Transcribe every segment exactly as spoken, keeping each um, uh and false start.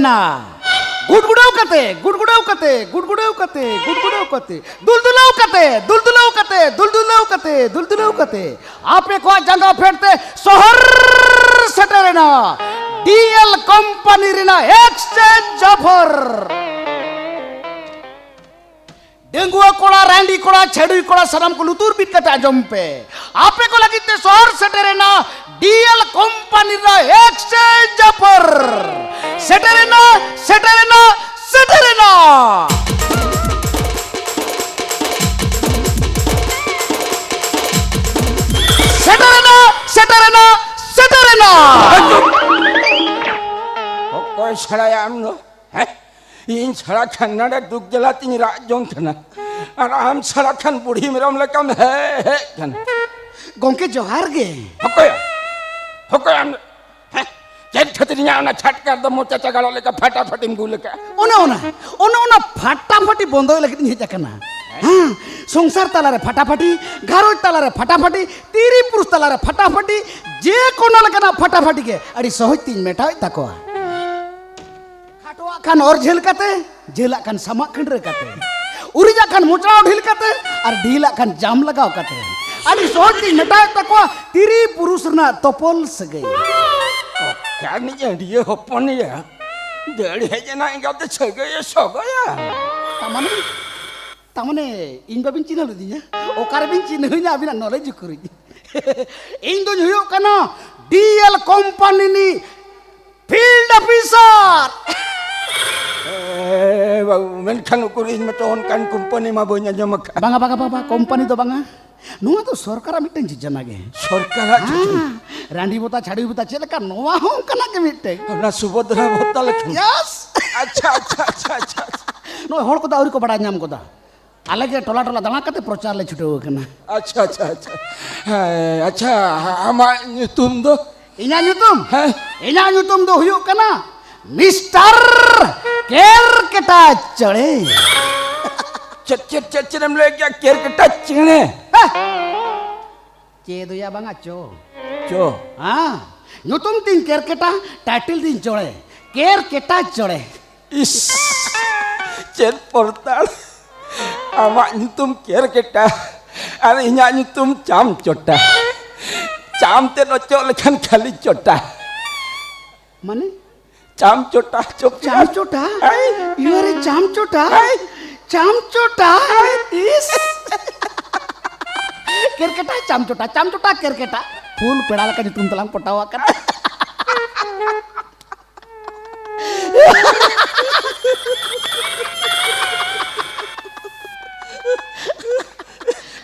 ᱱᱟ᱾ ᱜᱩᱰᱜᱩᱰᱟᱹᱣ ᱠᱟᱛᱮ, ᱜᱩᱰᱜᱩᱰᱟᱹᱣ ᱠᱟᱛᱮ, ᱜᱩᱰᱜᱩᱰᱟᱹᱣ ᱠᱟᱛᱮ, ᱜᱩᱰᱜᱩᱰᱟᱹᱣ ᱠᱟᱛᱮ, ᱫᱩᱞᱫᱩᱞᱟᱹᱣ ᱠᱟᱛᱮ, ᱫᱩᱞᱫᱩᱞᱟᱹᱣ ᱠᱟᱛᱮ, ᱫᱩᱞᱫᱩᱞᱟᱹᱣ ᱠᱟᱛᱮ, ᱫᱩᱞᱫᱩᱞᱟᱹᱣ ᱠᱟᱛᱮ, ᱟᱯᱮ ᱠᱚᱣᱟᱜ ᱡᱟᱸᱜᱟ ᱯᱷᱮᱰ ᱛᱮ ᱥᱚᱦᱚᱨ ᱥᱮᱴᱮᱨᱮᱱᱟ ᱰᱤ ᱮᱞ ᱠᱳᱢᱯᱟᱱᱤ ᱨᱮᱱᱟᱜ exchange offer᱾ ᱰᱟᱺᱜᱩᱣᱟᱹ ᱠᱚᱲᱟ, ᱨᱟᱺᱰᱤ ᱠᱚᱲᱟ, ᱪᱷᱟᱹᱰᱩᱭ ᱠᱚᱲᱟ, ᱥᱟᱱᱟᱢ ᱠᱚ ᱞᱩᱛᱩᱨ ᱵᱤᱫ ᱠᱟᱛᱮ ᱟᱸᱡᱚᱢ ᱯᱮ᱾ ᱟᱯᱮ ᱠᱚ ᱞᱟᱹᱜᱤᱫ ᱛᱮ ᱥᱚᱦᱚᱨ ᱥᱮᱴᱮᱨᱮᱱᱟ ᱰᱤ ᱮᱞ ᱠᱳᱢᱯᱟᱱᱤ ᱨᱮᱱᱟᱜ exchange offer᱾ ᱥᱮᱴᱮᱨᱮᱱᱟ, ᱥᱮᱴᱮᱨᱮᱱᱟ, ᱥᱮᱴᱮᱨᱮᱱᱟ᱾ ᱥᱮᱴᱮᱨᱮᱱᱟ, ᱥᱮᱴᱮᱨᱮᱱᱟ, ᱥᱮᱴᱮᱨᱮᱱᱟ᱾ ᱚᱠᱚᱭ ᱥᱟᱲᱟᱭᱟ ᱟᱢ ᱫᱚ? ᱦᱮᱸ? ᱤᱧ ᱥᱟᱲᱟ ᱠᱷᱟᱱ ᱱᱚᱰᱮ ᱫᱩᱠ ᱡᱟᱞᱟ ᱛᱤᱧ ᱨᱟᱜ ᱡᱚᱝ ᱠᱟᱱᱟ᱾ ᱟᱨ ᱟᱢ ᱥᱟᱲᱟ ᱠᱷᱟᱱ ᱵᱩᱲᱦᱤ ᱢᱮᱨᱚᱢ ᱞᱮᱠᱟᱢ ᱦᱮᱡ ᱠᱟᱱᱟ᱾ ᱜᱚᱢᱠᱮ, ᱡᱚᱦᱟᱨ ᱜᱮ᱾ ᱚᱠᱚᱭ? ᱚᱠᱚᱭ ᱟᱢ? ᱦᱮᱸ? ᱪᱮᱫ ᱠᱷᱟᱹᱛᱤᱨ ᱤᱧᱟᱹᱜ ᱚᱱᱟ ᱪᱷᱟᱴᱠᱟ ᱫᱚ ᱢᱚᱪᱟ ᱪᱟᱜᱟᱲᱚᱜ ᱞᱮᱠᱟ ᱯᱷᱟᱴᱟᱯᱷᱟᱴᱤᱢ ᱜᱩᱞ ᱟᱠᱟᱫᱼᱟ? ᱚᱱᱮ ᱚᱱᱟ, ᱚᱱᱮ ᱚᱱᱟ ᱯᱷᱟᱴᱟᱯᱷᱟᱴᱤ ᱵᱚᱱᱫᱚᱭ ᱞᱟᱹᱜᱤᱫ ᱤᱧ ᱦᱮᱡ ᱟᱠᱟᱱᱟ᱾ ᱦᱮᱸ, ᱥᱚᱝᱥᱟᱨ ᱛᱟᱞᱟᱨᱮ ᱯᱷᱟᱴᱟᱯᱷᱟᱴᱤ, ᱜᱷᱟᱨᱚᱸᱡᱽ ᱛᱟᱞᱟᱨᱮ ᱯᱷᱟᱴᱟᱯᱷᱟᱴᱤ, ᱛᱤᱨᱤ ᱯᱩᱨᱩᱥ ᱛᱟᱞᱟᱨᱮ ᱯᱷᱟᱴᱟᱯᱷᱟᱴᱤ, ᱡᱮ ᱠᱳᱱᱳ ᱞᱮᱠᱟᱱᱟᱜ ᱯᱷᱟᱴᱟᱯᱷᱟᱴᱤ ᱜᱮ ᱟᱹᱰᱤ ᱥᱚᱦᱚᱡ ᱛᱤᱧ ᱢᱮᱴᱟᱣᱮᱫ ᱛᱟᱠᱚᱣᱟ᱾ ᱠᱷᱟᱴᱚᱣᱟᱜ ᱠᱷᱟᱱ ᱚᱨ ᱡᱷᱟᱹᱞ ᱠᱟᱛᱮ, ᱡᱷᱟᱹᱞᱟᱜ ᱠᱷᱟᱱ ᱥᱟᱢᱟᱜ ᱠᱷᱟᱹᱱᱰᱨᱟᱹ ᱠᱟᱛᱮ, ᱩᱨᱤᱡᱟᱜ ᱠᱷᱟᱱ ᱢᱚᱪᱲᱟᱣ ᱰᱷᱤᱞ ᱠᱟᱛᱮ, ᱟᱨ ᱰᱷᱤᱞᱟᱜ ᱠᱷᱟᱱ ᱡᱟᱢ ᱞᱟᱜᱟᱣ ᱠᱟᱛᱮ᱾ ᱟᱹᱰᱤ ᱥᱚᱦᱚᱡ ᱛᱤᱧ ᱢᱮᱴᱟᱣᱮᱫ ᱛᱟᱠᱚᱣᱟ ᱛᱤᱨᱤ ᱯᱩᱨᱩᱥ ᱨᱮᱱᱟᱜ ᱛᱚᱯᱚᱞ ᱥᱟᱹᱜᱟᱹᱭ᱾ ᱚᱠᱟᱱᱤᱡ ᱟᱹᱰᱤᱭᱟᱹ ᱦᱚᱯᱚᱱ ᱮᱭᱟ, ᱫᱟᱹᱲ ᱦᱮᱡ ᱮᱱᱟ ᱮᱸᱜᱟᱛᱮ ᱥᱟᱹᱜᱟᱹᱭᱮ ᱥᱚᱜᱚᱭᱟ᱾ ᱛᱟᱢᱟᱱᱮ, ᱛᱟᱢᱟᱱᱮ, ᱤᱧ ᱵᱟᱵᱤᱱ ᱪᱤᱱᱦᱟᱹᱣ ᱞᱤᱫᱤᱧᱟ? ᱚᱠᱟᱨᱮᱵᱤᱱ ᱪᱤᱱᱦᱟᱹᱣᱤᱧᱟ ᱟᱹᱵᱤᱱᱟᱜ ᱱᱚᱞᱮᱡᱽ ᱩᱠᱩᱨᱤᱡ? ᱤᱧ ᱫᱚᱧ ᱦᱩᱭᱩᱜ ᱠᱟᱱᱟ ᱰᱤ ᱮᱞ ᱠᱳᱢᱯᱟᱱᱤ ᱨᱤᱱᱤᱡ field officer᱾ ᱮ ᱵᱟᱹᱵᱩ, ᱢᱮᱱᱠᱷᱟᱱ ᱩᱠᱩᱨ ᱤᱧ ᱢᱟᱛᱚ ᱚᱱᱠᱟᱱ ᱠᱳᱢᱯᱟᱱᱤ ᱢᱟ ᱵᱟᱹᱧ ᱟᱸᱡᱚᱢ ᱟᱠᱟᱫᱼᱟ᱾ ᱵᱟᱝᱟ, ᱵᱟᱝᱟ, ᱵᱟᱝᱟ, ᱠᱳᱢᱯᱟᱱᱤ ᱫᱚ ᱵᱟᱝᱟ᱾ ᱱᱚᱣᱟ ᱫᱚ ᱥᱚᱨᱠᱟᱨᱟᱜ ᱢᱤᱫᱴᱟᱝ ᱡᱳᱡᱚᱱᱟ ᱜᱮ᱾ ᱥᱚᱨᱠᱟᱨᱟᱜ ᱡᱳᱡᱚᱱᱟ? ᱦᱮᱸ, ᱨᱟᱺᱰᱤ ᱵᱚᱛᱟ, ᱪᱷᱟᱹᱰᱩᱭ ᱵᱚᱛᱟ ᱪᱮᱫ ᱞᱮᱠᱟ, ᱱᱚᱣᱟ ᱦᱚᱸ ᱚᱱᱠᱟᱱᱟᱜ ᱜᱮ ᱢᱤᱫᱴᱟᱝ᱾ ᱚᱱᱟ ᱥᱩᱵᱷᱚᱫᱨᱟ ᱵᱷᱚᱛᱟ ᱞᱮᱠᱷᱟᱱ? Yes᱾ ᱟᱪᱪᱷᱟ, ᱟᱪᱪᱷᱟ, ᱟᱪᱪᱷᱟ, ᱟᱪᱪᱷᱟ, ᱟᱪᱪᱷᱟ᱾ ᱱᱚᱜᱼᱚᱭ ᱦᱚᱲ ᱠᱚᱫᱚ ᱟᱹᱣᱨᱤ ᱠᱚ ᱵᱟᱲᱟᱭ ᱧᱟᱢ ᱜᱚᱫᱟ᱾ ᱟᱞᱮ ᱜᱮ ᱴᱚᱞᱟ ᱴᱚᱞᱟ ᱫᱟᱬᱟ ᱠᱟᱛᱮ ᱯᱨᱚᱪᱟᱨ ᱞᱮ ᱪᱷᱩᱴᱟᱹᱣ ᱟᱠᱟᱱᱟ᱾ ᱟᱪᱪᱷᱟ, ᱟᱪᱪᱷᱟ, ᱟᱪᱪᱷᱟ᱾ ᱦᱮᱸ, ᱟᱪᱪᱷᱟ, ᱟᱢᱟᱜ ᱧᱩᱛᱩᱢ ᱫᱚ? ᱤᱧᱟᱹᱜ ᱧᱩᱛᱩᱢ? ᱦᱮᱸ᱾ ᱤᱧᱟᱹᱜ ᱧᱩᱛᱩᱢ ᱫᱚ ᱦᱩᱭᱩᱜ ᱠᱟᱱᱟ ᱢᱤᱥᱴᱟᱨ ᱠᱮᱨᱠᱮᱴᱟ ᱪᱮᱬᱮ᱾ ᱪᱮᱫ, ᱪᱮᱫ, ᱪᱮᱫ, ᱪᱮᱫ ᱮᱢ ᱞᱟᱹᱭ ᱠᱮᱫᱟ? ᱠᱮᱨᱠᱮᱴᱟ ᱪᱮᱬᱮ? ᱦᱮᱸ᱾ ᱪᱮ ᱫᱚᱭᱟ ᱵᱟᱝᱟ, ᱪᱚ᱾ ᱪᱚ᱾ ᱦᱮᱸ᱾ ᱧᱩᱛᱩᱢ ᱛᱤᱧ ᱠᱮᱨᱠᱮᱴᱟ, title ᱛᱤᱧ ᱪᱚᱬᱮ᱾ ᱠᱮᱨ ᱠᱮᱴᱟ ᱪᱚᱲᱮ᱾ ᱤᱥ, ᱪᱮᱫ ᱯᱚᱨᱛᱟᱲ! ᱟᱢᱟᱜ ᱧᱩᱛᱩᱢ ᱠᱮᱨ ᱠᱮᱴᱟ ᱟᱨ ᱤᱧᱟᱹᱜ ᱧᱩᱛᱩᱢ ᱪᱟᱢ ᱪᱚᱴᱟ᱾ ᱪᱟᱢ ᱛᱮᱫ ᱚᱪᱚᱜ ᱞᱮᱠᱷᱟᱱ ᱠᱷᱟᱹᱞᱤ ᱪᱚᱴᱟ᱾ ᱢᱟᱱᱮ? ᱪᱟᱢ ᱪᱚᱴᱟ, ᱪᱚᱯ ᱪᱟᱢ ᱪᱚᱴᱟ? ᱦᱮᱸ᱾ ᱤᱭᱟᱹ ᱨᱮ ᱪᱟᱢ ᱪᱚᱴᱟ? ᱦᱮᱸ᱾ ᱪᱟᱢ ᱪᱚᱴᱟ? ᱦᱮᱸ᱾ ᱤᱥ! Care ᱠᱮᱴᱟ, ᱪᱟᱢ ᱪᱚᱴᱟ, ᱪᱟᱢ ᱪᱚᱴᱟ, care ᱠᱮᱴᱟ᱾ ᱯᱷᱩᱞ ᱯᱮᱲᱟ ᱞᱮᱠᱟ ᱧᱩᱛᱩᱢ ᱛᱟᱞᱟᱝ ᱯᱚᱴᱟᱣ ᱟᱠᱟᱫ᱾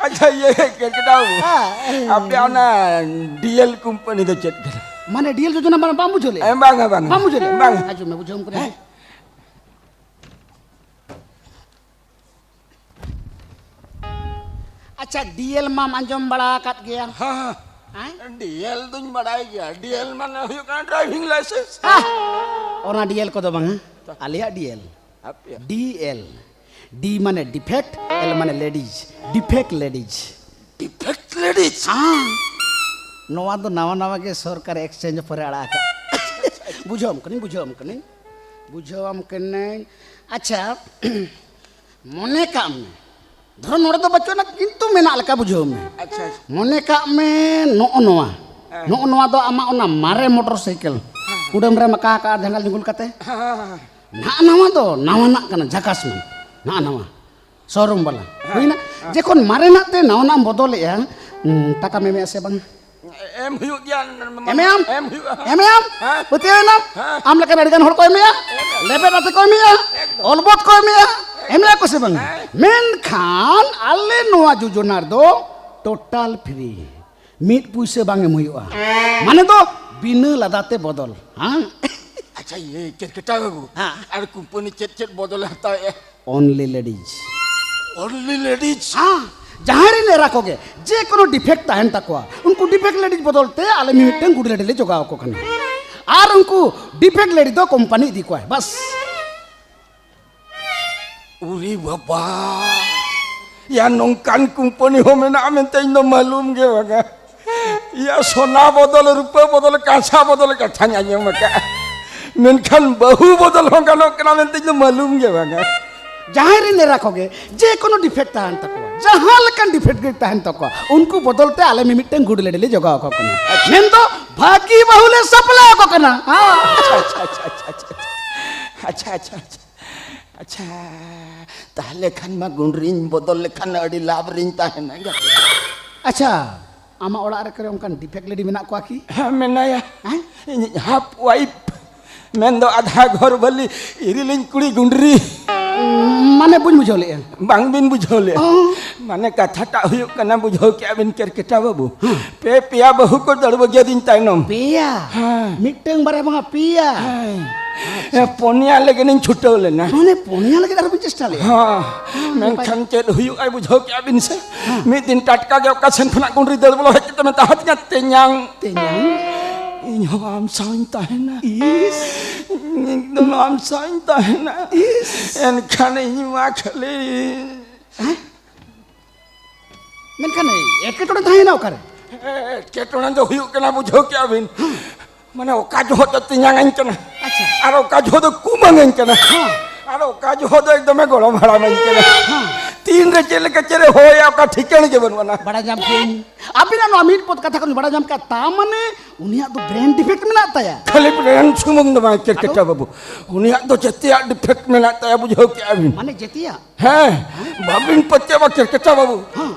ᱟᱪᱪᱷᱟ, ᱤᱭᱟᱹ, ᱠᱮᱨᱠᱮᱴᱟ ᱵᱟᱹᱵᱩ, ᱦᱮᱸ᱾ ᱟᱯᱮᱭᱟᱜ ᱚᱱᱟ ᱰᱤ ᱮᱞ ᱠᱳᱢᱯᱟᱱᱤ ᱫᱚ ᱪᱮᱫ ᱠᱟᱱᱟ? ᱢᱟᱱᱮ ᱰᱤ ᱮᱞ ᱡᱳᱡᱚᱱᱟ ᱢᱟᱱᱮ ᱵᱟᱢ ᱵᱩᱡᱷᱟᱹᱣ ᱞᱮᱫᱼᱟ? ᱮ, ᱵᱟᱝᱟ, ᱵᱟᱝᱟ᱾ ᱵᱟᱢ ᱵᱩᱡᱷᱟᱹᱣ ᱞᱮᱫᱼᱟ? ᱵᱟᱝᱟ᱾ ᱟᱪᱪᱷᱟ, ᱢᱮ, ᱵᱩᱡᱷᱟᱹᱣ ᱟᱢ ᱠᱟᱱᱟ᱾ ᱦᱮᱸ᱾ ᱟᱪᱪᱷᱟ, ᱰᱤ ᱮᱞ ᱢᱟᱢ ᱟᱸᱡᱚᱢ ᱵᱟᱲᱟ ᱟᱠᱟᱫ ᱜᱮᱭᱟ? ᱦᱮᱸ, ᱦᱮᱸ᱾ ᱦᱮᱸ? ᱰᱤ ᱮᱞ ᱫᱩᱧ ᱵᱟᱲᱟᱭ ᱜᱮᱭᱟ᱾ ᱰᱤ ᱮᱞ ᱢᱟᱱᱮ ᱦᱩᱭᱩᱜ ᱠᱟᱱᱟ ᱰᱨᱟᱭᱵᱷᱤᱝ ᱞᱟᱭᱥᱮᱱᱥ᱾ ᱟᱦ! ᱚᱱᱟ ᱰᱤ ᱮᱞ ᱠᱚᱫᱚ ᱵᱟᱝᱟ᱾ ᱟᱞᱮᱭᱟᱜ ᱰᱤ ᱮᱞ᱾ ᱟᱯᱮᱭᱟᱜ? ᱰᱤ ᱮᱞ᱾ ᱰᱤ ᱢᱟᱱᱮ ᱰᱤᱯᱷᱮᱠᱴ, ᱮᱞ ᱢᱟᱱᱮ ladies. Defect ladies. Defect ladies? ᱦᱮᱸ᱾ ᱱᱚᱣᱟ ᱫᱚ ᱱᱟᱣᱟ ᱱᱟᱣᱟ ᱜᱮ ᱥᱚᱨᱠᱟᱨ ᱮᱠᱥᱪᱮᱧᱡᱽ ᱯᱚᱨᱮ ᱟᱲᱟᱜ ᱟᱠᱟᱫ᱾ ᱵᱩᱡᱷᱟᱹᱣᱟᱢ ᱠᱟᱹᱱᱟᱹᱧ, ᱵᱩᱡᱷᱟᱹᱣᱟᱢ ᱠᱟᱹᱱᱟᱹᱧ, ᱵᱩᱡᱷᱟᱹᱣᱟᱢ ᱠᱟᱹᱱᱟᱹᱧ᱾ ᱟᱪᱪᱷᱟ, ᱢᱚᱱᱮ ᱠᱟᱜ ᱢᱮ, ᱫᱷᱚᱨᱚ ᱱᱚᱰᱮ ᱫᱚ ᱵᱟᱹᱪᱩᱜ ᱟᱱᱟ, ᱠᱤᱱᱛᱩ ᱢᱮᱱᱟᱜ ᱞᱮᱠᱟ ᱵᱩᱡᱷᱟᱹᱣ ᱢᱮ᱾ ᱟᱪᱪᱷᱟ, ᱟᱪᱪᱷᱟ᱾ ᱢᱚᱱᱮ ᱠᱟᱜ ᱢᱮ ᱱᱚᱜᱼᱚ ᱱᱚᱣᱟ, ᱦᱮᱸ᱾ ᱱᱚᱜᱼᱚ ᱱᱚᱣᱟ ᱫᱚ ᱟᱢᱟᱜ ᱚᱱᱟ ᱢᱟᱨᱮ ᱢᱚᱴᱚᱨ ᱥᱟᱭᱠᱮᱞ, ᱦᱮᱸ᱾ ᱠᱩᱰᱟᱹᱢ ᱨᱮᱢ ᱟᱠᱟ ᱟᱠᱟᱫᱼᱟ ᱡᱟᱸᱜᱟ ᱡᱩᱸᱜᱩᱞ ᱠᱟᱛᱮ᱾ ᱦᱮᱸ, ᱦᱮᱸ, ᱦᱮᱸ᱾ ᱱᱟᱜᱼᱟ ᱱᱟᱣᱟ ᱫᱚ ᱱᱟᱣᱟᱱᱟᱜ ᱠᱟᱱᱟ, ᱡᱷᱟᱠᱟᱥ ᱢᱮ, ᱱᱟᱜᱼᱟ ᱱᱟᱣᱟ᱾ ᱥᱳᱨᱩᱢ ᱵᱟᱞᱟ᱾ ᱦᱮᱸ, ᱦᱩᱭᱱᱟ? ᱦᱮᱸ᱾ ᱡᱚᱠᱷᱚᱱ ᱢᱟᱨᱮᱱᱟᱜ ᱛᱮ ᱱᱟᱣᱟᱱᱟᱜ ᱮᱢ ᱵᱚᱫᱚᱞᱮᱜᱼᱟ, ᱦᱩᱸ, ᱴᱟᱠᱟᱢ ᱮᱢᱮᱜᱼᱟ ᱥᱮ ᱵᱟᱝ? ᱮᱢ ᱦᱩᱭᱩᱜ ᱜᱮᱭᱟ᱾ ᱮᱢᱮᱜᱼᱟᱢ? ᱮᱢ ᱦᱩᱭᱩᱜᱼᱟ᱾ ᱮᱢᱮᱜᱼᱟᱢ? ᱦᱮᱸ᱾ ᱯᱟᱹᱛᱭᱟᱹᱣ ᱮᱱᱟᱢ? ᱦᱮᱸ᱾ ᱟᱢ ᱞᱮᱠᱟᱱ ᱟᱹᱰᱤ ᱜᱟᱱ ᱦᱚᱲ ᱠᱚ ᱮᱢᱮᱜᱼᱟ᱾ ᱮᱢ᱾ ᱞᱮᱵᱮᱫ ᱟᱛᱮ ᱠᱚ ᱮᱢᱮᱜᱼᱟ᱾ ᱮᱠᱫᱚᱢ᱾ ᱚᱞᱵᱚᱛ ᱠᱚ ᱮᱢᱮᱜᱼᱟ᱾ ᱮᱢᱮᱜᱼᱟ ᱠᱚ ᱥᱮ ᱵᱟᱝ? ᱦᱮᱸ᱾ ᱢᱮᱱᱠᱷᱟᱱ ᱟᱞᱮ ᱱᱚᱣᱟ ᱡᱳᱡᱚᱱᱟ ᱨᱮᱫᱚ total free᱾ ᱢᱤᱫ ᱯᱩᱭᱥᱟᱹ ᱵᱟᱝ ᱮᱢ ᱦᱩᱭᱩᱜᱼᱟ᱾ ᱢᱟᱱᱮ ᱫᱚ ᱵᱤᱱᱟᱹ ᱞᱟᱫᱟ ᱛᱮ ᱵᱚᱫᱚᱞ᱾ ᱦᱮᱸ? ᱟᱪᱪᱷᱟ, ᱤᱭᱟᱹ, ᱠᱮᱨᱠᱮᱴᱟ ᱵᱟᱹᱵᱩ, ᱦᱮᱸ᱾ ᱟᱨ ᱠᱳᱢᱯᱟᱱᱤ ᱪᱮᱫ ᱪᱮᱫ ᱵᱚᱫᱚᱞᱮ ᱦᱟᱛᱟᱣᱮᱜᱼᱟ? Only ladies᱾ Only ladies? ᱦᱮᱸ, ᱡᱟᱦᱟᱸᱭ ᱨᱮᱱ ᱮᱨᱟ ᱠᱚᱜᱮ ᱡᱮ ᱠᱳᱱᱳ defect ᱛᱟᱦᱮᱱ ᱛᱟᱠᱚᱣᱟ, ᱩᱱᱠᱩ defect ladies ᱵᱚᱫᱚᱞ ᱛᱮ ᱟᱞᱮ ᱢᱤᱢᱤᱫᱴᱟᱝ good lady ᱞᱮ ᱡᱚᱜᱟᱣ ᱟᱠᱚ ᱠᱟᱱᱟ᱾ ᱟᱨ ᱩᱱᱠᱩ defect lady ᱫᱚ ᱠᱳᱢᱯᱟᱱᱤ ᱤᱫᱤ ᱠᱚᱣᱟᱭ, ᱵᱟᱥ᱾ ᱩᱨᱤ ᱵᱟᱵᱟ, ᱭᱟ, ᱱᱚᱝᱠᱟᱱ ᱠᱳᱢᱯᱟᱱᱤ ᱦᱚᱸ ᱢᱮᱱᱟᱜᱼᱟ ᱢᱮᱱᱛᱮ ᱤᱧ ᱫᱚ ᱢᱟᱞᱩᱢ ᱜᱮ ᱵᱟᱝᱟ᱾ ᱭᱟ, ᱥᱚᱱᱟ ᱵᱚᱫᱚᱞ, ᱨᱩᱯᱟᱹ ᱵᱚᱫᱚᱞ, ᱠᱟᱸᱥᱟ ᱵᱚᱫᱚᱞ ᱠᱟᱛᱷᱟᱧ ᱟᱸᱡᱚᱢ ᱟᱠᱟᱫᱼᱟ᱾ ᱢᱮᱱᱠᱷᱟᱱ ᱵᱟᱹᱦᱩ ᱵᱚᱫᱚᱞ ᱦᱚᱸ ᱜᱟᱱᱚᱜ ᱠᱟᱱᱟ ᱢᱮᱱᱛᱮ ᱤᱧ ᱫᱚ ᱢᱟᱞᱩᱢ ᱜᱮ ᱵᱟᱝᱟ᱾ ᱡᱟᱦᱟᱸᱭ ᱨᱮᱱ ᱮᱨᱟ ᱠᱚᱜᱮ ᱡᱮ ᱠᱳᱱᱳ ᱰᱤᱯᱷᱮᱠᱴ ᱛᱟᱦᱮᱱ ᱛᱟᱠᱚᱣᱟ, ᱡᱟᱦᱟᱸ ᱞᱮᱠᱟᱱ ᱰᱤᱯᱷᱮᱠᱴ ᱜᱮ ᱛᱟᱦᱮᱱ ᱛᱟᱠᱚᱣᱟ, ᱩᱱᱠᱩ ᱵᱚᱫᱚᱞ ᱛᱮ ᱟᱞᱮ ᱢᱤᱢᱤᱫᱴᱟᱝ ᱜᱩᱰ ᱞᱮᱰᱤ ᱞᱮ ᱡᱚᱜᱟᱣ ᱟᱠᱚ ᱠᱟᱱᱟ᱾ ᱢᱮᱱᱫᱚ ᱵᱷᱟᱹᱜᱤ ᱵᱟᱹᱦᱩ ᱞᱮ ᱥᱟᱯᱞᱟᱭ ᱟᱠᱚ ᱠᱟᱱᱟ᱾ ᱦᱮᱸ᱾ ᱟᱪᱪᱷᱟ, ᱟᱪᱪᱷᱟ, ᱟᱪᱪᱷᱟ, ᱟᱪᱪᱷᱟ, ᱟᱪᱪᱷᱟ, ᱟᱪᱪᱷᱟ, ᱟᱪᱪᱷᱟ, ᱟᱪᱪᱷᱟ᱾ ᱛᱟᱦᱞᱮ ᱠᱷᱟᱱ ᱢᱟ ᱜᱩᱸᱰᱨᱤᱧ ᱵᱚᱫᱚᱞ ᱞᱮᱠᱷᱟᱱ ᱟᱹᱰᱤ ᱞᱟᱵᱷ ᱨᱤᱧ ᱛᱟᱦᱮᱱᱟ᱾ ᱟᱪᱪᱷᱟ, ᱟᱢᱟᱜ ᱚᱲᱟᱜ ᱨᱮ ᱠᱚᱨᱮ ᱚᱱᱠᱟᱱ ᱰᱤᱯᱷᱮᱠᱴ ᱞᱮᱰᱤ ᱢᱮᱱᱟᱜ ᱠᱚᱣᱟ ᱠᱤ? ᱦᱮᱸ, ᱢᱮᱱᱟᱭᱟ᱾ ᱦᱮᱸ? ᱤᱧᱤᱡ ᱦᱟᱯ ᱣᱟᱭᱤᱯ, ᱢᱮᱱᱫᱚ ᱟᱫᱷᱟ ᱜᱷᱚᱨ ᱵᱟᱹᱞᱤ, ᱤᱨᱤᱞᱤᱧ ᱠᱩᱲᱤ ᱜᱩᱸᱰᱨᱤ᱾ ᱢᱟᱱᱮ ᱵᱟᱹᱧ ᱵᱩᱡᱷᱟᱹᱣ ᱞᱮᱜᱼᱟ᱾ ᱵᱟᱝ ᱵᱤᱱ ᱵᱩᱡᱷᱟᱹᱣ ᱞᱮᱜᱼᱟ? ᱚ᱾ ᱢᱟᱱᱮ ᱠᱟᱛᱷᱟᱴᱟᱜ ᱦᱩᱭᱩᱜ ᱠᱟᱱᱟ, ᱵᱩᱡᱷᱟᱹᱣ ᱠᱮᱜᱼᱟ ᱵᱤᱱ ᱠᱮᱨᱠᱮᱴᱟ ᱵᱟᱹᱵᱩ? ᱦᱮᱸ᱾ ᱯᱮ ᱯᱮᱭᱟ ᱵᱟᱹᱦᱩ ᱠᱚ ᱫᱟᱹᱲ ᱵᱟᱹᱜᱤᱭᱟᱫᱤᱧ ᱛᱟᱭᱱᱚᱢ᱾ ᱯᱮᱭᱟ? ᱦᱮᱸ᱾ ᱢᱤᱫᱴᱟᱝ ᱵᱟᱨᱭᱟ ᱵᱟᱝᱟ, ᱯᱮᱭᱟ? ᱦᱮᱸ᱾ ᱮ, ᱯᱩᱱᱭᱟ ᱞᱟᱹᱜᱤᱫ ᱤᱧ ᱪᱷᱩᱴᱟᱹᱣ ᱞᱮᱱᱟ᱾ ᱢᱟᱱᱮ ᱯᱩᱱᱭᱟ ᱞᱟᱹᱜᱤᱫ ᱟᱨᱦᱚᱸ ᱵᱤᱱ ᱪᱮᱥᱴᱟ ᱞᱮᱜᱼᱟ? ᱦᱮᱸ᱾ ᱦᱮᱸ, ᱱᱟᱯᱟᱭ᱾ ᱢᱮᱱᱠᱷᱟᱱ ᱪᱮᱫ ᱦᱩᱭᱩᱜᱼᱟ ᱵᱩᱡᱷᱟᱹᱣ ᱠᱮᱜᱼᱟ ᱵᱤᱱ ᱥᱮ? ᱦᱮᱸ᱾ ᱢᱤᱫ ᱫᱤᱱ ᱴᱟᱴᱠᱟ ᱜᱮ ᱚᱠᱟ ᱥᱮᱱ ᱠᱷᱚᱱᱟᱜ ᱜᱩᱸᱰᱨᱤ ᱫᱟᱹᱲ ᱵᱚᱞᱚ ᱦᱮᱡ ᱠᱟᱛᱮ ᱢᱮᱛᱟ ᱦᱟᱫᱤᱧᱟ, "ᱛᱮᱧᱟᱝ, ᱛᱮᱧᱟᱝ? ᱤᱧ ᱦᱚᱸ ᱟᱢ ᱥᱟᱶᱤᱧ ᱛᱟᱦᱮᱱᱟ᱾ ᱤᱥ᱾ ᱤᱧ ᱫᱚ ᱟᱢ ᱥᱟᱶᱤᱧ ᱛᱟᱦᱮᱱᱟ᱾" ᱤᱥ᱾ ᱮᱱᱠᱷᱟᱱ ᱤᱧ ᱢᱟ ᱠᱷᱟᱹᱞᱤ ᱦᱮᱸ? ᱢᱮᱱᱠᱷᱟᱱ ᱮᱴᱠᱮᱴᱚᱬᱮ ᱛᱟᱦᱮᱸᱭᱮᱱᱟ ᱚᱠᱟᱨᱮ? ᱮᱴᱠᱮᱴᱚᱬᱮ ᱫᱚ ᱦᱩᱭᱩᱜ ᱠᱟᱱᱟ, ᱵᱩᱡᱷᱟᱹᱣ ᱠᱮᱜᱼᱟ ᱵᱤᱱ? ᱦᱮᱸ᱾ ᱢᱟᱱᱮ ᱚᱠᱟ ᱡᱚᱦᱚᱜ ᱫᱚ ᱛᱮᱧᱟᱝᱟᱹᱧ ᱠᱟᱱᱟ, ᱟᱪᱪᱷᱟ᱾ ᱟᱨ ᱚᱠᱟ ᱡᱚᱦᱚᱜ ᱫᱚ ᱠᱩᱢᱟᱹᱝᱟᱹᱧ ᱠᱟᱱᱟ, ᱦᱮᱸ᱾ ᱟᱨ ᱚᱠᱟ ᱡᱚᱦᱚᱜ ᱫᱚ ᱮᱠᱫᱚᱢᱮ ᱜᱚᱲᱚᱢ ᱦᱟᱲᱟᱢᱟᱹᱧ ᱠᱟᱱᱟ᱾ ᱦᱮᱸ᱾ ᱛᱤᱱᱨᱮ ᱪᱮᱫ ᱞᱮᱠᱟ ᱪᱮᱫ ᱮ ᱦᱚᱦᱚᱭᱟ, ᱚᱠᱟ ᱴᱷᱤᱠᱟᱹᱱ ᱜᱮ ᱵᱟᱹᱱᱩᱜ ᱟᱱᱟ᱾ ᱵᱟᱲᱟᱭ ᱧᱟᱢ ᱠᱮᱫᱟᱹᱧ, ᱟᱹᱵᱤᱱᱟᱜ ᱱᱚᱣᱟ ᱢᱤᱫ ᱯᱚᱫ ᱠᱟᱛᱷᱟ ᱠᱷᱚᱱ ᱵᱟᱲᱟᱭ ᱧᱟᱢ ᱠᱮᱫᱟ, ᱛᱟ ᱢᱟᱱᱮ ᱩᱱᱤᱭᱟᱜ ᱫᱚ ᱵᱨᱮᱱ ᱰᱤᱯᱷᱮᱠᱴ ᱢᱮᱱᱟᱜ ᱛᱟᱭᱟ᱾ ᱠᱷᱟᱹᱞᱤ ᱵᱨᱮᱱ ᱥᱩᱢᱩᱝ ᱫᱚ ᱵᱟᱝ, ᱠᱮᱨᱠᱮᱴᱟ ᱟᱫᱚ? ᱵᱟᱹᱵᱩ, ᱩᱱᱤᱭᱟᱜ ᱫᱚ ᱡᱮᱛᱮᱭᱟᱜ ᱰᱤᱯᱷᱮᱠᱴ ᱢᱮᱱᱟᱜ ᱛᱟᱭᱟ, ᱵᱩᱡᱷᱟᱹᱣ ᱠᱮᱜᱼᱟ ᱵᱤᱱ? ᱢᱟᱱᱮ ᱡᱮᱛᱮᱭᱟᱜ? ᱦᱮᱸ, ᱵᱟᱵᱤᱱ ᱯᱟᱹᱛᱭᱟᱹᱣᱟ ᱠᱮᱨᱠᱮᱴᱟ ᱵᱟᱹᱵᱩ? ᱦᱮᱸ᱾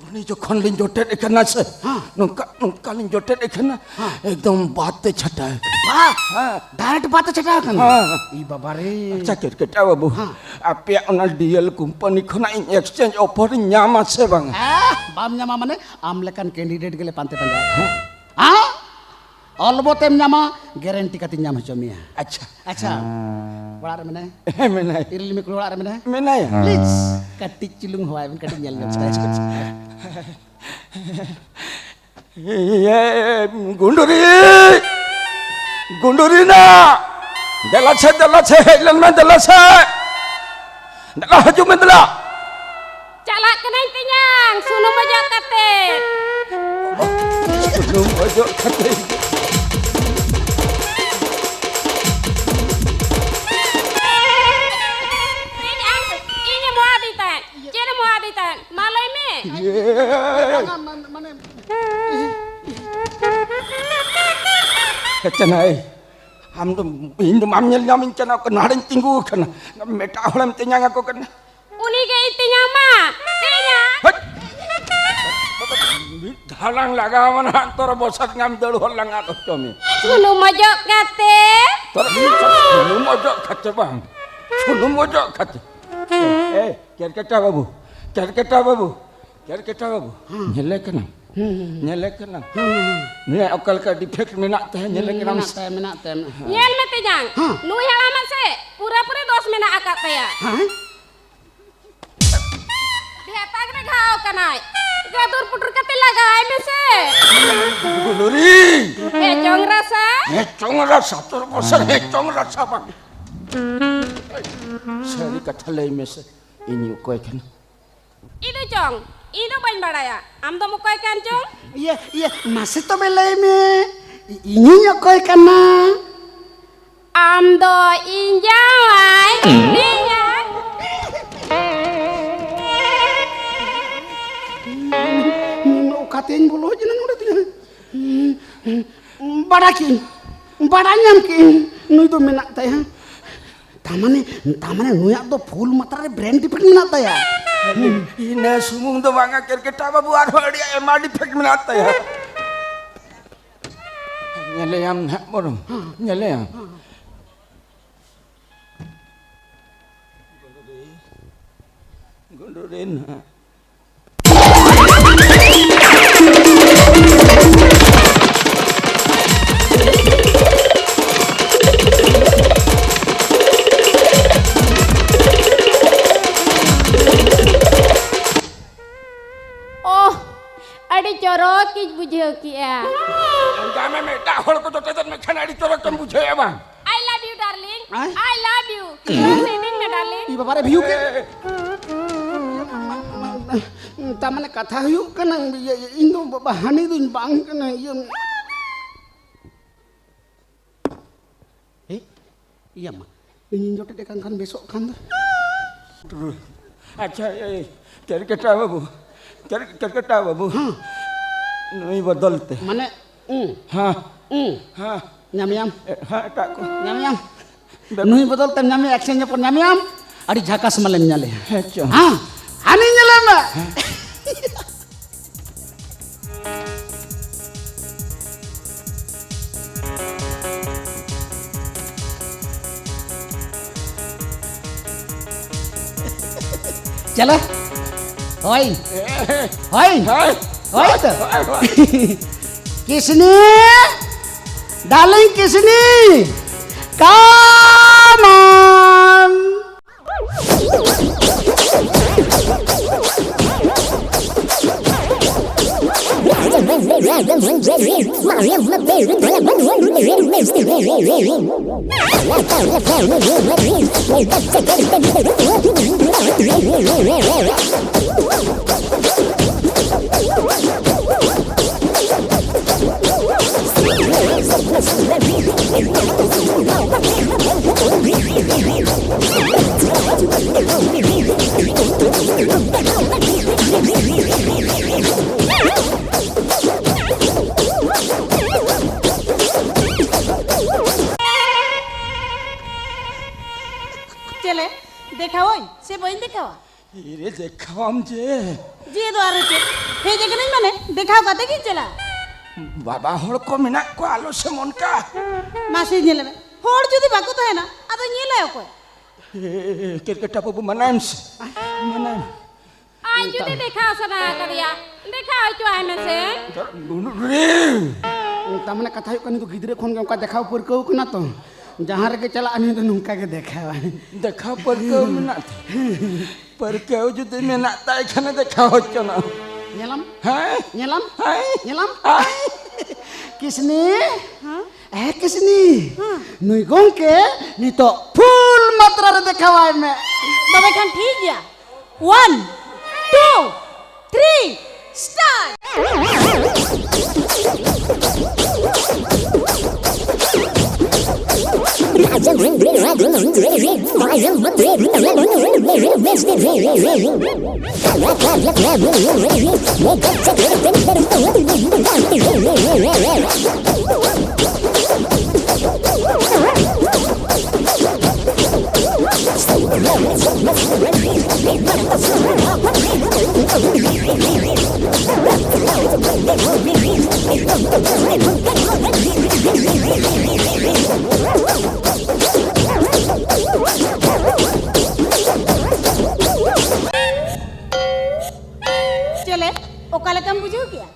ᱩᱱᱤ ᱡᱚᱠᱷᱚᱱ ᱞᱤᱧ ᱡᱚᱴᱮᱫ ᱮ ᱠᱟᱱᱟ ᱥᱮ, ᱦᱮᱸ᱾ ᱱᱚᱝᱠᱟ, ᱱᱚᱝᱠᱟ ᱞᱤᱧ ᱡᱚᱴᱮᱫ ᱮ ᱠᱟᱱᱟ, ᱦᱮᱸ᱾ ᱮᱠᱫᱚᱢ ᱵᱟᱫ ᱛᱮ ᱪᱷᱟᱴᱟᱣ᱾ ᱵᱟᱦ! ᱦᱮᱸ᱾ ᱰᱟᱭᱨᱮᱠᱴ ᱵᱟᱫ ᱛᱮ ᱪᱷᱟᱴᱟᱣ ᱠᱟᱱᱟ? ᱦᱮᱸ᱾ ᱤ ᱵᱟᱵᱟ ᱨᱮ! ᱟᱪᱪᱷᱟ, ᱠᱮᱨᱠᱮᱴᱟ ᱵᱟᱹᱵᱩ, ᱦᱮᱸ᱾ ᱟᱯᱮᱭᱟᱜ ᱚᱱᱟ ᱰᱤ ᱮᱞ ᱠᱳᱢᱯᱟᱱᱤ ᱠᱷᱚᱱᱟᱜ ᱤᱧ ᱮᱠᱥᱪᱮᱧᱡᱽ ᱚᱯᱷᱟᱨ ᱤᱧ ᱧᱟᱢᱟ ᱥᱮ ᱵᱟᱝᱟ? ᱦᱮᱸ, ᱵᱟᱢ ᱧᱟᱢᱟ ᱢᱟᱱᱮ? ᱟᱢ ᱞᱮᱠᱟᱱ ᱠᱮᱱᱰᱤᱰᱮᱴ ᱜᱮᱞᱮ ᱯᱟᱱᱛᱮ ᱯᱟᱸᱡᱟᱭᱟ᱾ ᱦᱮᱸ? ᱚᱞᱵᱚᱛᱮᱢ ᱧᱟᱢᱟ, ᱜᱮᱨᱮᱱᱴᱤ ᱠᱟᱛᱮᱧ ᱧᱟᱢ ᱦᱚᱪᱚ ᱢᱮᱭᱟ᱾ ᱟᱪᱪᱷᱟ᱾ ᱟᱪᱪᱷᱟ, ᱦᱮᱸ᱾ ᱚᱲᱟᱜ ᱨᱮ ᱢᱮᱱᱟᱭᱟ? ᱦᱮᱸ, ᱢᱮᱱᱟᱭᱟ᱾ ᱤᱨᱤᱞ ᱢᱤᱠᱲᱩ ᱚᱲᱟᱜ ᱨᱮ ᱢᱮᱱᱟᱭᱟ? ᱢᱮᱱᱟᱭᱟ᱾ ᱯᱞᱤᱡᱽ, ᱠᱟᱹᱴᱤᱡ ᱪᱩᱞᱩᱝ ᱦᱚᱦᱚᱣᱟᱭ ᱵᱮᱱ, ᱠᱟᱹᱴᱤᱡ ᱧᱮᱞ ᱧᱚᱜ ᱛᱟᱭ᱾ ᱤᱭᱟᱹ, ᱜᱩᱸᱰᱩᱨᱤ! ᱜᱩᱸᱰᱩᱨᱤ ᱱᱟ! ᱫᱮᱞᱟ ᱥᱮ, ᱫᱮᱞᱟ ᱥᱮ, ᱦᱮᱡ ᱞᱮᱱ ᱢᱮ, ᱫᱮᱞᱟ ᱥᱮ! ᱫᱮᱞᱟ, ᱦᱤᱡᱩᱜ ᱢᱮ, ᱫᱮᱞᱟ! ᱪᱟᱞᱟᱜ ᱠᱟᱹᱱᱟᱹᱧ ᱛᱮᱧᱟᱝ, ᱥᱩᱱᱩᱢ ᱚᱡᱚᱜ ᱠᱟᱛᱮ᱾ ᱥᱩᱱᱩᱢ ᱚᱡᱚᱜ ᱠᱟᱛᱮ᱾ ᱛᱟᱦᱮᱸᱫ, ᱢᱟ ᱞᱟᱹᱭ ᱢᱮ᱾ ᱤᱭᱟᱹ᱾ ᱢᱟᱱᱮ, ᱢᱟᱱᱮ, ᱪᱮᱱᱟᱭ, ᱟᱢ ᱫᱚ, ᱤᱧ ᱫᱚ ᱵᱟᱢ ᱧᱮᱞ ᱧᱟᱢᱤᱧ ᱠᱟᱱᱟ, ᱚᱠᱟ ᱱᱟᱲᱮᱧ ᱛᱤᱸᱜᱩ ᱟᱠᱟᱱᱟ, ᱢᱮᱴᱟᱜ ᱦᱚᱲᱮᱢ ᱛᱮᱧᱟᱝ ᱟᱠᱚ ᱠᱟᱱᱟ᱾ ᱩᱱᱤ ᱜᱮ ᱤᱧ ᱛᱮᱧᱟᱝ ᱢᱟ, ᱛᱮᱧᱟᱝ᱾ ᱦᱟᱹᱴ! ᱢᱤᱫ ᱫᱷᱟᱣ ᱞᱟᱝ ᱞᱟᱜᱟᱣ ᱢᱟ ᱱᱟᱦᱟᱜ, ᱛᱚᱨ ᱵᱚᱥᱟᱛ ᱧᱟᱢ ᱫᱟᱹᱲ ᱦᱚᱲ ᱞᱟᱝ ᱟᱫ ᱦᱚᱪᱚ ᱢᱮ᱾ ᱥᱩᱱᱩᱢ ᱚᱡᱚᱜ ᱠᱟᱛᱮ᱾ ᱛᱚᱨ ᱥᱩᱱᱩᱢ ᱚᱡᱚᱜ ᱠᱟᱛᱮ ᱵᱟᱝ, ᱥᱩᱱᱩᱢ ᱚᱡᱚᱜ ᱠᱟᱛᱮ᱾ ᱮ, ᱮ, ᱠᱮᱨᱠᱮᱴᱟ ᱵᱟᱹᱵᱩ, ᱠᱮᱨᱠᱮᱴᱟ ᱵᱟᱹᱵᱩ, ᱠᱮᱨᱠᱮᱴᱟ ᱵᱟᱹᱵᱩ, ᱦᱮᱸ᱾ ᱧᱮᱞᱮ ᱠᱟᱱᱟᱢ? ᱦᱮᱸ, ᱦᱮᱸ, ᱦᱮᱸ᱾ ᱧᱮᱞᱮ ᱠᱟᱱᱟᱢ? ᱦᱮᱸ, ᱦᱮᱸ, ᱦᱮᱸ᱾ ᱱᱩᱭᱟᱜ ᱚᱠᱟ ᱞᱮᱠᱟ defect ᱢᱮᱱᱟᱜ ᱛᱟᱭᱟ, ᱧᱮᱞᱮ ᱠᱟᱱᱟᱢ ᱢᱮᱱᱟᱜ ᱥᱮ? ᱛᱟᱭᱟ, ᱢᱮᱱᱟᱜ ᱛᱟᱭᱟ, ᱢᱮᱱᱟᱜ ᱛᱟᱭᱟ᱾ ᱧᱮᱞ ᱢᱮ ᱛᱮᱧᱟᱝ, ᱦᱮᱸ᱾ ᱱᱩᱭ ᱦᱟᱲᱟᱢᱟᱜ ᱥᱮ ᱯᱩᱨᱟᱹᱯᱩᱨᱤ ᱫᱚᱥ ᱢᱮᱱᱟᱜ ᱟᱠᱟᱫ ᱛᱟᱭᱟ᱾ ᱦᱮᱸ? ᱰᱷᱮᱯᱟᱜ ᱨᱮ ᱜᱷᱟᱣ ᱠᱟᱱᱟᱭ, ᱜᱟᱹᱫᱩᱨ ᱯᱩᱴᱩᱨ ᱠᱟᱛᱮ ᱞᱟᱜᱟᱭ ᱢᱮᱥᱮ᱾ ᱜᱩᱞᱩᱨᱤ! ᱦᱮ ᱪᱚᱝ ᱨᱟᱥᱟ᱾ ᱦᱮ ᱪᱚᱝ ᱨᱟᱥᱟ, ᱛᱚᱨ ᱵᱚᱥᱟᱨ ᱦᱮ ᱪᱚᱝ ᱨᱟᱥᱟ ᱵᱟᱝ᱾ ᱥᱟᱹᱨᱤ ᱠᱟᱛᱷᱟ ᱞᱟᱹᱭ ᱢᱮᱥᱮ, ᱤᱧ ᱚᱠᱚᱭ ᱠᱟᱱᱟ? ᱤᱧ ᱫᱚ ᱪᱚᱝ, ᱤᱧ ᱫᱚ ᱵᱟᱹᱧ ᱵᱟᱲᱟᱭᱟ᱾ ᱟᱢ ᱫᱚᱢ ᱚᱠᱚᱭ ᱠᱟᱱ ᱪᱚᱝ? ᱤᱭᱟᱹ, ᱤᱭᱟᱹ, ᱢᱟᱥᱮ ᱛᱚᱵᱮ ᱞᱟᱹᱭ ᱢᱮ, ᱤ-, ᱤᱧᱤᱧ ᱚᱠᱚᱭ ᱠᱟᱱᱟ? ᱟᱢ ᱫᱚ ᱤᱧ ᱡᱟᱶᱟᱭ ᱛᱮᱧᱟᱝ᱾ ᱚᱠᱟᱛᱮᱧ ᱵᱚᱞᱚ ᱦᱮᱡ ᱮᱱᱟ ᱱᱚᱰᱮ ᱫᱚ? ᱵᱟᱲᱟᱭ ᱠᱮᱜᱼᱟᱹᱧ, ᱵᱟᱲᱟᱭ ᱧᱟᱢ ᱠᱮᱜᱼᱟᱹᱧ, ᱱᱩᱭ ᱫᱚ ᱢᱮᱱᱟᱜ ᱛᱟᱭᱟ᱾ ᱛᱟᱨ ᱢᱟᱱᱮ, ᱛᱟᱨ ᱢᱟᱱᱮ ᱱᱩᱭᱟᱜ ᱫᱚ full ᱢᱟᱛᱨᱟ ᱨᱮ brain defect ᱢᱮᱱᱟᱜ ᱛᱟᱭᱟ᱾ ᱤᱱᱟᱹ ᱥᱩᱢᱩᱝ ᱫᱚ ᱵᱟᱝᱟ, ᱠᱮᱨᱠᱮᱴᱟ ᱵᱟᱹᱵᱩ, ᱟᱨᱦᱚᱸ ᱟᱹᱰᱤ ᱟᱭᱢᱟ defect ᱢᱮᱱᱟᱜ ᱛᱟᱭᱟ᱾ ᱧᱮᱞᱮᱭᱟᱢ ᱱᱟᱦᱟᱜ ᱵᱚᱨᱚᱝ, ᱧᱮᱞᱮᱭᱟᱢ᱾ ᱜᱩᱰᱩ ᱨᱮ ᱱᱟᱦᱟᱜ᱾ ᱳᱦ, ᱟᱹᱰᱤ ᱪᱚᱨᱚᱠ ᱤᱧ ᱵᱩᱡᱷᱟᱹᱣ ᱠᱮᱜᱼᱟ᱾ ᱚᱱᱠᱟ ᱢᱮ, ᱮᱴᱟᱜ ᱦᱚᱲ ᱠᱚ ᱡᱚᱴᱮᱫ ᱢᱮ ᱠᱷᱟᱱ ᱟᱹᱰᱤ ᱪᱚᱨᱚᱠ ᱮᱢ ᱵᱩᱡᱷᱟᱹᱣᱮᱫᱼᱟ ᱵᱟᱝ? I love you, darling. ᱦᱮᱸ? I love you. ᱪᱚᱨᱚᱠ ᱥᱮᱫ ᱤᱫᱤᱧ ᱢᱮ, darling. ᱤ ᱵᱟᱵᱟ ᱨᱮ, view ᱠᱮᱫ᱾ ᱛᱟᱨ ᱢᱟᱱᱮ ᱠᱟᱛᱷᱟ ᱦᱩᱭᱩᱜ ᱠᱟᱱᱟ, ᱤᱭᱟᱹ, ᱤᱧ ᱫᱚ ᱵᱟᱵᱟ ᱦᱟᱹᱱᱤ ᱫᱚᱧ ᱵᱟᱝ ᱠᱟᱱᱟ, ᱤᱭᱟᱹ᱾ ᱮ, ᱤᱭᱟᱹ ᱢᱟ, ᱤᱧᱤᱧ ᱡᱚᱴᱮᱫ ᱮ ᱠᱟᱱ ᱠᱷᱟᱱ ᱵᱮᱥᱚᱜ ᱠᱷᱟᱱ ᱫᱚ᱾ ᱟᱪᱪᱷᱟ, ᱮᱭ, ᱠᱮᱨᱠᱮᱴᱟ ᱵᱟᱹᱵᱩ, ᱠᱮᱨ-, ᱠᱮᱨᱠᱮᱴᱟ ᱵᱟᱹᱵᱩ, ᱦᱮᱸ᱾ ᱱᱩᱭ ᱵᱚᱫᱚᱞ ᱛᱮ᱾ ᱢᱟᱱᱮ, ᱩᱸ, ᱦᱮᱸ, ᱩᱸ, ᱦᱮᱸ᱾ ᱧᱟᱢᱮᱭᱟᱢ᱾ ᱮ, ᱦᱮᱸ, ᱮᱴᱟᱜ ᱠᱚ᱾ ᱧᱟᱢᱮᱭᱟᱢ᱾ ᱵᱮᱯ- ᱱᱩᱭ ᱵᱚᱫᱚᱞ ᱛᱮᱢ ᱧᱟᱢᱮᱭᱟ, exchange ᱧᱟᱯᱟᱢ ᱧᱟᱢᱮᱭᱟᱢ᱾ ᱟᱹᱰᱤ ᱡᱷᱟᱠᱟᱥ ᱢᱟᱞᱮᱢ ᱧᱟᱞᱮᱭᱟ᱾ ᱦᱮᱸ ᱪᱚ᱾ ᱦᱮᱸ, ᱦᱟᱹᱱᱤ ᱧᱮᱞᱮ ᱢᱮ᱾ ᱦᱮᱸ᱾ ᱪᱟᱞᱟ᱾ ᱦᱳᱭ᱾ ᱦᱳᱭ᱾ ᱦᱳᱭ᱾ ᱦᱳᱭ ᱛᱚ᱾ ᱦᱳᱭ, ᱦᱳᱭ᱾ ᱠᱤᱥᱱᱤ, darling ᱠᱤᱥᱱᱤ, come on. ᱪᱮᱞᱮ, ᱫᱮᱠᱷᱟᱣᱟᱹᱧ ᱥᱮ ᱵᱟᱹᱧ ᱫᱮᱠᱷᱟᱣᱟ? ᱤᱨᱮ ᱫᱮᱠᱷᱟᱣᱟᱢ ᱡᱮ᱾ ᱡᱮ ᱫᱚ ᱟᱨᱚ ᱪᱮᱫ? ᱦᱮᱡ ᱟᱠᱟᱱᱟᱹᱧ ᱢᱟᱱᱮ, ᱫᱮᱠᱷᱟᱣ ᱠᱟᱛᱮ ᱜᱤᱧ ᱪᱟᱞᱟᱜᱼᱟ᱾ ᱵᱟᱵᱟ ᱦᱚᱲ ᱠᱚ ᱢᱮᱱᱟᱜ ᱠᱚᱣᱟ, ᱟᱞᱚ ᱥᱮᱢ ᱚᱱᱠᱟ᱾ ᱢᱟᱥᱮ ᱧᱮᱞ ᱢᱮ, ᱦᱚᱲ ᱡᱩᱫᱤ ᱵᱟᱠᱚ ᱛᱟᱦᱮᱱᱟ, ᱟᱫᱚ ᱧᱮᱞᱟᱭ ᱚᱠᱚᱭ? ᱮ, ᱠᱮᱨᱠᱮᱴᱟ ᱵᱟᱹᱵᱩ, ᱢᱟᱱᱟᱭᱮᱢ ᱥᱮ, ᱢᱟᱱᱟᱭᱮᱢ᱾ ᱟᱡ ᱡᱩᱫᱤ ᱫᱮᱠᱷᱟᱣ ᱥᱟᱱᱟ ᱟᱠᱟᱫᱮᱭᱟ, ᱫᱮᱠᱷᱟᱣ ᱦᱚᱪᱚᱣᱟᱭ ᱢᱮᱥᱮ᱾ ᱨᱮ᱾ ᱛᱟᱨ ᱢᱟᱱᱮ ᱠᱟᱛᱷᱟ ᱦᱩᱭᱩᱜ ᱠᱟᱱᱟ, ᱱᱩᱭ ᱫᱚ ᱜᱤᱫᱽᱨᱟᱹ ᱠᱷᱚᱱ ᱜᱮ ᱚᱱᱠᱟ ᱫᱮᱠᱷᱟᱣ ᱯᱟᱹᱨᱠᱟᱹᱣ ᱠᱟᱱᱟ ᱛᱚ, ᱡᱟᱦᱟᱸ ᱨᱮᱜᱮ ᱪᱟᱞᱟᱜᱼᱟ, ᱱᱩᱭ ᱫᱚ ᱱᱚᱝᱠᱟ ᱜᱮ ᱫᱮᱠᱷᱟᱣᱟᱭ᱾ ᱫᱮᱠᱷᱟᱣ ᱯᱟᱹᱨᱠᱟᱹᱣ ᱢᱮᱱᱟᱜ ᱛᱟᱭ᱾ ᱯᱟᱹᱨᱠᱟᱹᱣ ᱡᱩᱫᱤ ᱢᱮᱱᱟᱜ ᱛᱟᱭ ᱠᱷᱟᱱ ᱫᱮᱠᱷᱟᱣ ᱦᱚᱪᱚᱱᱟ᱾ ᱧᱮᱞᱟᱢ? ᱦᱮᱸ? ᱧᱮᱞᱟᱢ? ᱦᱮᱸ? ᱧᱮᱞᱟᱢ? ᱦᱮᱸ? ᱠᱤᱥᱱᱤ? ᱦᱮᱸ? ᱦᱮᱸ, ᱠᱤᱥᱱᱤ? ᱦᱮᱸ᱾ ᱱᱩᱭ ᱜᱚᱝᱠᱮ ᱱᱤᱛᱚᱜ ᱯᱷᱩᱞ ᱢᱟᱛᱨᱟ ᱨᱮ ᱫᱮᱠᱷᱟᱣᱟᱭ ᱢᱮ᱾ ᱛᱚᱵᱮ ᱠᱷᱟᱱ ᱴᱷᱤᱠ ᱜᱮᱭᱟ᱾ One, two, three, start! ᱪᱮᱞᱮ, ᱚᱠᱟ ᱞᱮᱠᱟᱢ ᱵᱩᱡᱷᱟᱹᱣ ᱠᱮᱜᱼᱟ?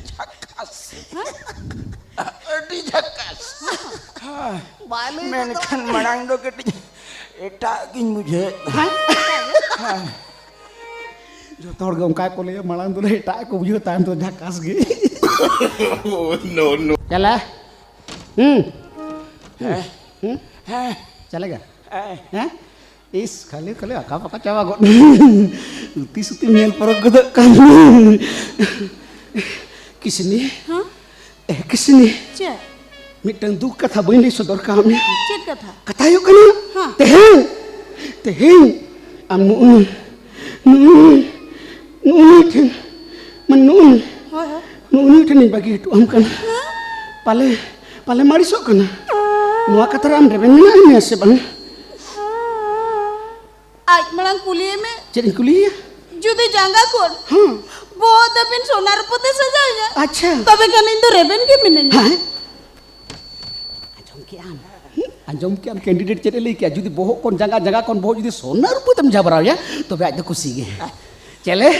ᱡᱷᱟᱠᱟᱥ᱾ ᱟᱹᱰᱤ ᱡᱷᱟᱠᱟᱥ᱾ ᱵᱟᱭ ᱞᱟᱹᱭ ᱢᱮᱱᱠᱷᱟᱱ ᱢᱟᱲᱟᱝ ᱫᱚ ᱠᱟᱹᱴᱤᱡ ᱮᱴᱟᱜ ᱜᱤᱧ ᱵᱩᱡᱷᱟᱹᱣᱮᱫ ᱛᱟᱦᱮᱸᱫ᱾ ᱡᱚᱛᱚ ᱦᱚᱲ ᱜᱮ ᱚᱱᱠᱟ ᱜᱮᱠᱚ ᱞᱟᱹᱭᱟ, ᱢᱟᱲᱟᱝ ᱫᱚ ᱮᱴᱟᱜ ᱠᱚ ᱵᱩᱡᱷᱟᱹᱣ, ᱛᱟᱭᱚᱢ ᱫᱚ ᱡᱷᱟᱠᱟᱥ ᱜᱮ᱾ ᱪᱟᱞᱟ᱾ ᱦᱩᱸ᱾ ᱦᱮᱸ᱾ ᱦᱩᱸ? ᱦᱮᱸ᱾ ᱪᱟᱞᱮᱜᱟ? ᱦᱮᱸ᱾ ᱦᱮᱸ? ᱤᱥ, ᱠᱷᱟᱹᱞᱤ, ᱠᱷᱟᱹᱞᱤ ᱟᱸᱠᱟ ᱵᱟᱸᱠᱟ ᱪᱟᱵᱟ ᱜᱚᱫ᱾ ᱩᱛᱤ ᱥᱩᱛᱤᱢ ᱧᱮᱞ ᱯᱚᱨᱚᱠ ᱜᱚᱫᱚᱜ ᱠᱟᱱ᱾ ᱠᱤᱥᱱᱤ᱾ ᱦᱮᱸ? ᱮ, ᱠᱤᱥᱱᱤ᱾ ᱪᱮᱫ? ᱢᱤᱫᱴᱟᱝ ᱫᱩᱠ ᱠᱟᱛᱷᱟ ᱵᱟᱹᱧ ᱞᱟᱹᱭ ᱥᱚᱫᱚᱨ ᱠᱟᱜ ᱢᱮᱭᱟ᱾ ᱪᱮᱫ ᱠᱟᱛᱷᱟ? ᱠᱟᱛᱷᱟ ᱦᱩᱭᱩᱜ ᱠᱟᱱᱟ, ᱦᱮᱸ᱾ ᱛᱮᱦᱮᱧ, ᱛᱮᱦᱮᱧ ᱟᱢ ᱱᱩᱜᱼᱩ ᱱᱩᱭ, ᱱᱩᱜᱼᱩ ᱱᱩᱭ, ᱱᱩᱜᱼᱩ ᱱᱩᱭ ᱴᱷᱮᱱ, ᱢᱟᱱᱮ ᱱᱩᱜᱼᱩ ᱱᱩᱭ, ᱦᱳᱭ, ᱦᱳᱭ᱾ ᱱᱩᱜᱼᱩ ᱱᱩᱭ ᱴᱷᱮᱱᱤᱧ ᱵᱟᱹᱜᱤ ᱦᱚᱴᱚ ᱟᱢ ᱠᱟᱱᱟ᱾ ᱦᱮᱸ? ᱯᱟᱞᱮ, ᱯᱟᱞᱮᱢ ᱟᱹᱲᱤᱥᱚᱜ ᱠᱟᱱᱟ᱾ ᱱᱚᱣᱟ ᱠᱟᱛᱷᱟ ᱨᱮ ᱟᱢ ᱨᱮᱵᱮᱱ ᱢᱮᱱᱟᱜ ᱢᱮᱭᱟ ᱥᱮ ᱵᱟᱝ? ᱟᱡ ᱢᱟᱲᱟᱝ ᱠᱩᱞᱤᱭᱮ ᱢᱮ᱾ ᱪᱮᱫ ᱤᱧ ᱠᱩᱞᱤᱭᱮᱭᱟ? ᱡᱩᱫᱤ ᱡᱟᱸᱜᱟ ᱠᱷᱚᱱ ᱦᱮᱸ᱾ ᱵᱚᱦᱚᱜ ᱫᱷᱟᱹᱵᱤᱡ ᱥᱚᱱᱟ ᱨᱩᱯᱟᱹ ᱛᱮ ᱥᱟᱡᱟᱣᱤᱧᱟ, ᱟᱪᱪᱷᱟ᱾ ᱛᱚᱵᱮ ᱠᱷᱟᱱ ᱤᱧ ᱫᱚ ᱨᱮᱵᱮᱱ ᱜᱮ ᱢᱤᱱᱟᱹᱧᱟ᱾ ᱦᱮᱸ? ᱟᱸᱡᱚᱢ ᱠᱮᱜ ᱟᱢ? ᱟᱸᱡᱚᱢ ᱠᱮᱜ ᱟᱢ candidate ᱪᱮᱫ ᱮ ᱞᱟᱹᱭ ᱠᱮᱜᱼᱟ? ᱡᱩᱫᱤ ᱵᱚᱦᱚᱜ ᱠᱷᱚᱱ ᱡᱟᱸᱜᱟ, ᱡᱟᱸᱜᱟ ᱠᱷᱚᱱ ᱵᱚᱦᱚᱜ ᱡᱩᱫᱤ ᱥᱚᱱᱟ ᱨᱩᱯᱟᱹ ᱛᱮᱢ ᱡᱟᱵᱨᱟᱣᱭᱟ, ᱛᱚᱵᱮ ᱟᱡ ᱫᱚ ᱠᱩᱥᱤ ᱜᱮ᱾ ᱪᱮᱞᱮ,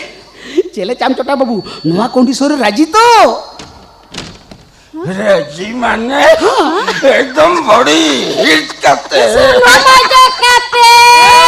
ᱪᱮᱞᱮ ᱪᱟᱢ ᱪᱚᱴᱟ ᱵᱟᱹᱵᱩ, ᱱᱚᱣᱟ condition ᱨᱮ ᱨᱟᱡᱤ ᱛᱚ? ᱨᱟᱡᱤ ᱢᱟᱱᱮ ᱮᱠᱫᱚᱢ ᱵᱚᱰᱤ ᱦᱤᱴ ᱠᱟᱛᱮ᱾ ᱥᱩᱱᱩᱢ ᱚᱡᱚᱜ ᱠᱟᱛᱮ᱾